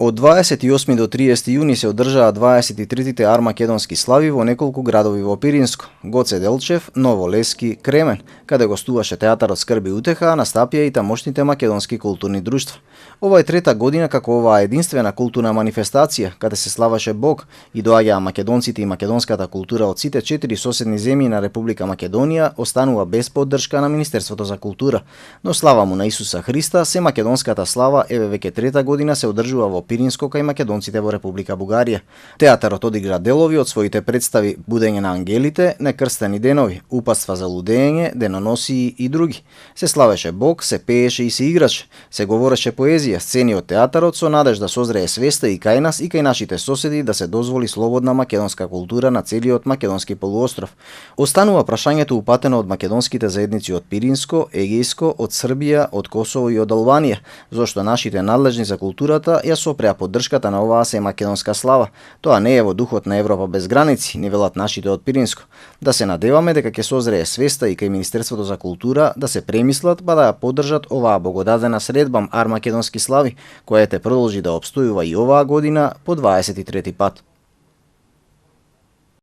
Од 28 до 30 јуни се одржаа 23-тите армакедонски слави во неколку градови во Пиринско: Гоце Делчев, Ново Лески, Кремен, каде гостуваше театарот Скрби и утеха, а настапија и тамошните македонски културни друштва. Ова е трета година како оваа единствена културна манифестација, каде се славаше Бог и доаѓаа македонците и македонската култура од сите 4 соседни земји на Република Македонија, останува без поддршка на Министерството за култура. Но слава му на Исуса Христа, се македонската слава еве веќе трета година се одржува во Пиринско кај македонците во Република Бугарија. Театарот одигра делови од своите представи Будење на ангелите, Некрстени денови, Упатства за лудење, Деноносии и други. Се славеше Бог, се пееше и се играше, се говореше поезија, сцени од театарот со надеж да созрее свеста и кај нас и кај нашите соседи да се дозволи слободна македонска култура на целиот македонски полуостров. Останува прашањето упатено од македонските заедници од Пиринско, Егејско, од Србија, од Косово и од Албанија, зошто нашите надлежни за културата ја сопреа поддршката на оваа се македонска слава. Тоа не е во духот на Европа без граници, ни велат нашите од Пиринско. Да се надеваме дека ќе созрее свеста и кај Министерството за култура да се премислат па да ја поддржат оваа богодадена средба армакедонски слави, која те продолжи да опстојува и оваа година по 23 пат.